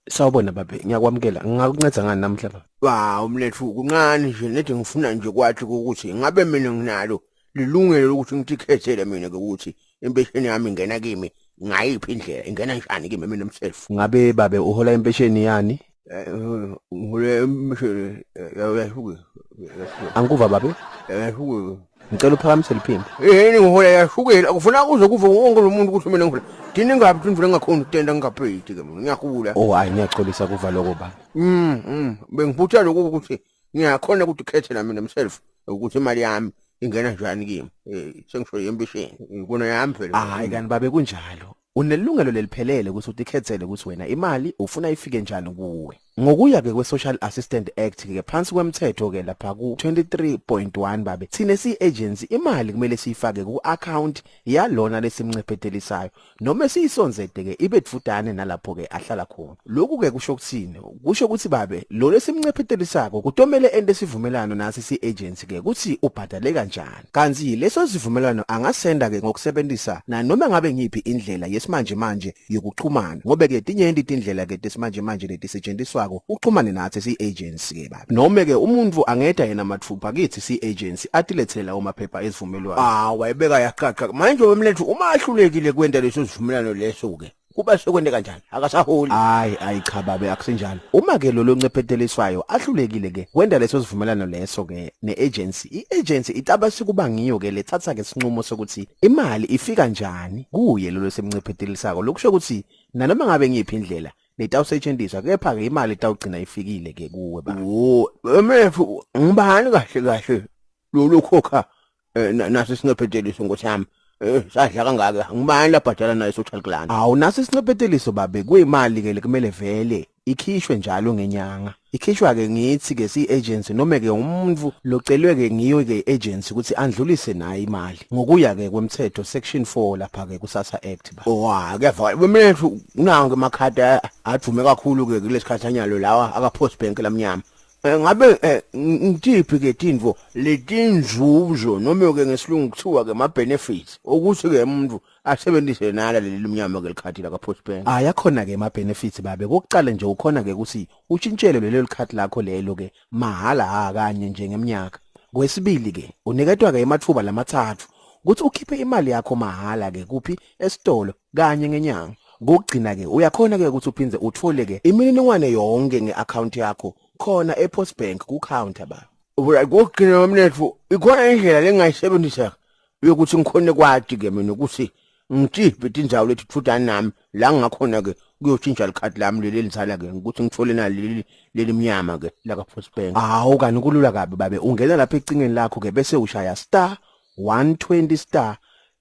Sawubona babe, ngiyakwamukela. Ngingakunceda ngani namuhla baba? Wa umlethu kuncane nje nedi ngifuna nje kwathi ukuthi ngabe mina nginalo lilungelo lokuthi ngitikhethele mina ke ukuthi impesheni yami ingena kimi ngayiphi indlela ingena njani kimi mina mself. Ngabe babe uhola impesheni yani? Eh, ngihole impesheni yashuke. Angikuva babe? Yashuke. Ngicela uphakamise liphimbo. Yini ngihola yashukela akufuna kuze kuve wonke lo muntu ukuthi mina ngihola. Thina ingabi thina ngingakhoni ukutenda ngingaphethi ke mina ngiyahula. Oh hayi ngiyaxolisa kuva lokho baba. Bengibutha lokho ukuthi ngiyakhona ukuthi ukhethela mina myself ukuthi imali yami ingena njani kimi. Eh sengisho yempesheni. Ikona yami phela. Hayi kanti babe kunjalo. Unelungelo leliphelele ukuthi utikhethele ukuthi wena imali ufuna ifike njani kuwe. Ngokuya ke kwe-Social Assistant Act ke phansi kwemthetho ke lapha ku-23.1 babe thina siyi-agency imali kumele siyifake ku-account yalona lesimncephetelisayo noma siyisonzede ke ibe dvudane nalapho ke ahlala khona. Lokhu ke kusho ukuthini? Kusho ukuthi babe lo lesimncephetelisako kutomele ente sivumelano nasi si-agency ke ukuthi ubhadale kanjani. Kanti leso sivumelwano angasenda ke ngokusebenzisa nanoma ngabe ngiphi indlela yesimanje manje yokuxhumana ngobe ke tinyenti tindlela ke tesimanje manje letisetshenziswako uxhumane nathi si agency ke baba. Noma ke umuntu angeda yena mathupha kithi si agency atilethele lawo maphepha ezivumelwano. Ah wayibeka yaqaqa. Manje wemlethu uma ahlulekile kwenta leso sivumelwano leso ke kuba sekwente kanjani? Akasaholi. Hayi ayi cha babe akusinjalo. Uma ke lo loncepheteliswayo ahlulekile ke kwenta leso sivumelwano leso ke ne-agency, i-agency itaba sikuba ngiyo ke lethatha ke sinqumo sokuthi imali ifika njani kuye lo lesemncephetelisako. Lokusho ukuthi nanoma ngabe ngiyiphi indlela letawusetshenziswa kepha ke imali itawugcina ifikile ke kuwe baba. Wo, wemlethu ngibani kahle kahle lo lokhokha naso isincepheteliso nkosi yami. Sadla kangaka ngibani labhadala nayo social grant. Awu naso isincepheteliso babe kuyimali ke lekumele vele ikhishwe njalo ngenyanga. Ikhishwa ke ngithi ke si agency noma ke umuntu locelwe ke ngiyo ke agency ukuthi andlulise naye imali. Ngokuya ke kwemthetho section 4 lapha ke kusasa act ba. Wa kuyavakala wemlethu nawo ke amakhadi adume kakhulu ke kulesikhathi anyalo lawa aka Post Bank lamnyama. Ngabe ngitiphi ke tintfo letinzuzo noma ke ngesilungu kuthiwa ke ma benefits ukuthi ke umuntu asebenzise nala leli limnyama ke likhadi la ka Post Bank. Ayakhona ke ma benefits babe kokuqala nje ukhona ke ukuthi utshintshele lelo likhadi lakho lelo ke mahala ha kanye nje ngeminyaka. Kwesibili ke uniketwa ke emathuba lamathathu ukuthi ukhiphe imali yakho mahala ke kuphi esitolo kanye ngenyanga. Kokugcina ke uyakhona ke ukuthi uphindze uthole ke imininingwane yonke ngeaccount yakho khona ePost Bank ku counter ba. Ubula kokugcina wemlethu ikhona indlela lengayisebenzisa yokuthi ngikhone kwati ke mina ukuthi ngitiphi tindzawo letitfutani nami la ngingakhona ke kuyotshintsha likhadi lami leli elizala ke ukuthi ngithole nali leli leli mnyama ke la ka Post Bank. Hawu kani kulula kabi babe ungena lapha ecingweni lakho ke bese ushaya star 120 star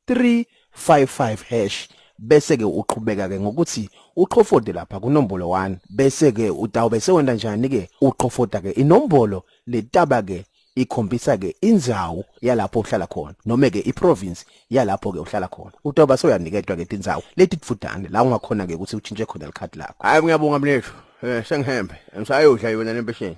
355 hash bese ke uqhubeka ke ngokuthi uqhofode lapha kunombolo 1 bese ke utawube sewenta njani ke uqhofoda ke inombolo letaba ke ikhombisa ke indzawo yalapho uhlala khona noma ke iprovince yalapho ke uhlala khona utawuba soyaniketwa ke tindzawo letitfutane la ungakhona ke ukuthi utshintshe khona likhadi lakho. Hayi ngiyabonga mlethu. Sengihembe. Ngisayodla yona lempesheni.